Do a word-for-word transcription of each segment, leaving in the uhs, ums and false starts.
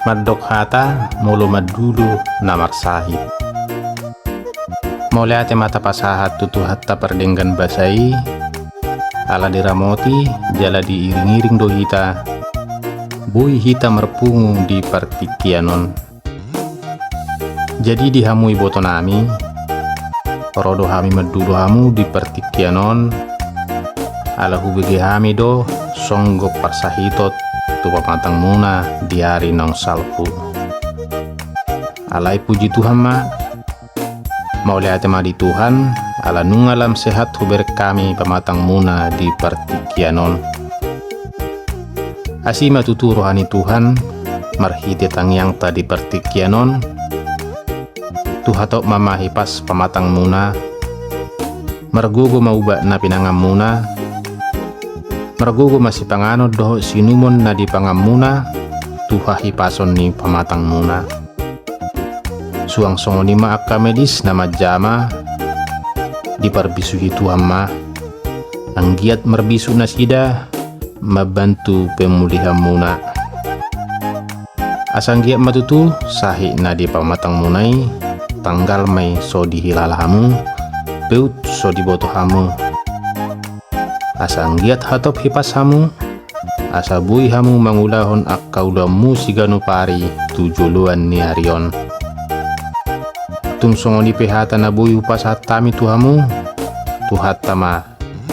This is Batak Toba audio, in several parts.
Mandok hata molo mandulo na marsahit. Mauliate ma tapasahat tu Tuhanta pardenggan basa i, ala diramoti jala diiring-iring do hita, boi hita marpungu di partingkian on. Jadi di hamu ibotonami, ro do hami mandulo hamu di partingkian on, ala hubege hami do songgop parsahiton tu pamatangmuna di ari naung salpu. Alai puji Tuhan ma, mauliate ma di Tuhan, ala nunga lam sehat hubereng hami pamatangmuna di partingkian on. Asi ma tutu roha ni Tuhan marhite tangiangta di partingkian on, tu hatop ma mahipas pamatangmuna, margogo ma ubat na pinanganmuna, margogo ma sipanganon dohot siinumon na dipanganmuna tu hahipason ni pamatangmuna. Suang songon i ma angka medis na manjama, diparbisuhi Tuhan ma, anggiat marbisu nasida mambantu pemulihanmuna. Asa anggiat ma tutu sahit na di pamatangmuna i, tanggal ma i so dihilala hamu, peut so diboto hamu. Asa anggiat hatop hipas hamu, asa boi hamu mangulahon angka ulaonmu siganup ari tu joloan ni ari on. Tung songon i pe hata na boi hupasahat hami tu hamu, Tuhanta ma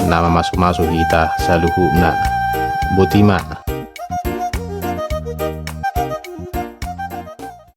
na mamasumasu hita saluhutna. Boti ma.